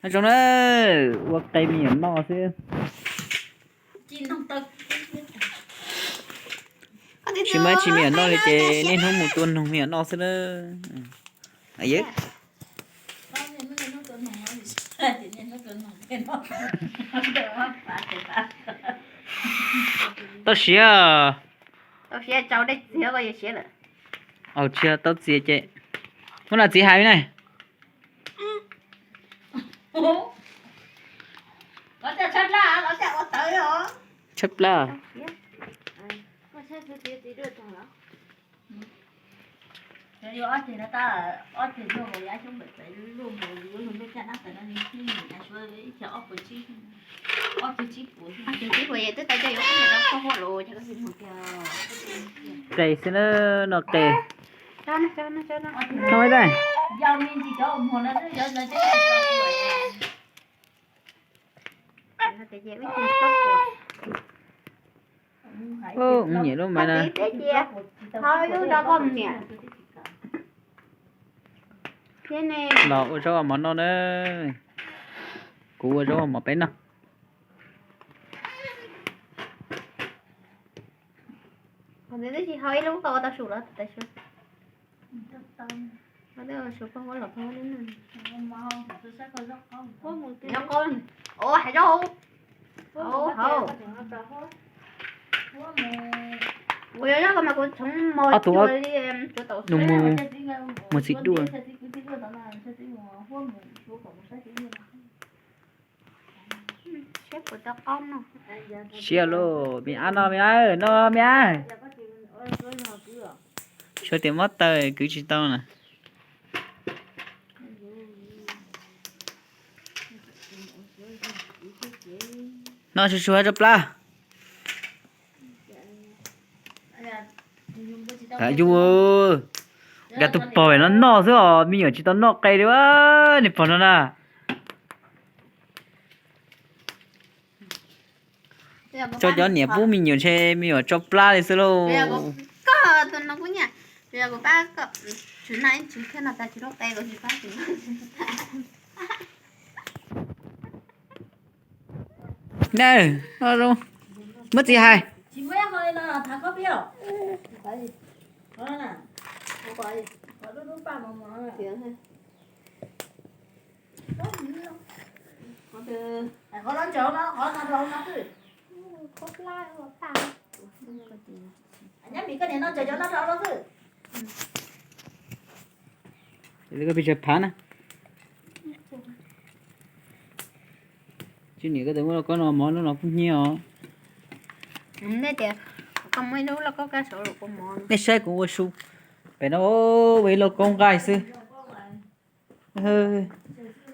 Nyob zoo na, ua qe me nyuam noj xwb. Tsis muaj dab tsi me nyuam noj li ces niaj hnub mus tua noog me nyuam noj xwb na. Tau siav. Tsis tau txiav ces, ua no txiv hais na. Tshaj plab. Qe xwb na, no qe. No ib tag. Nyiam lub mas na. Los ua zaub mov noj na. Kuv ua zaub mov peb noj. Ob tug nus mus, mus txiv duaj. Siab lauj, me ab no me ab, no me ab. Tshuav tias mob taw kwv tsis tau na. Noj tsuag tsuag rau plab. Yus, nkag tus pog no noj xwb os, me nyuam tsis tau noj qe li, niag pog no na. Tso cov niam pub me nyuam ntshe me nyuam tso plab li xwb lauj. Na, muab txiv hais. Koj pis tsawg phav na. Tsis niam koj tus muaj lauj kaub no mov hnub no kuj hnyiab os. Nej tias koj muaj ib lub lauj kaub kab saud los kua mov. Nej saib kuv ua su pem no ua ib lauj kaub nqaij xwb.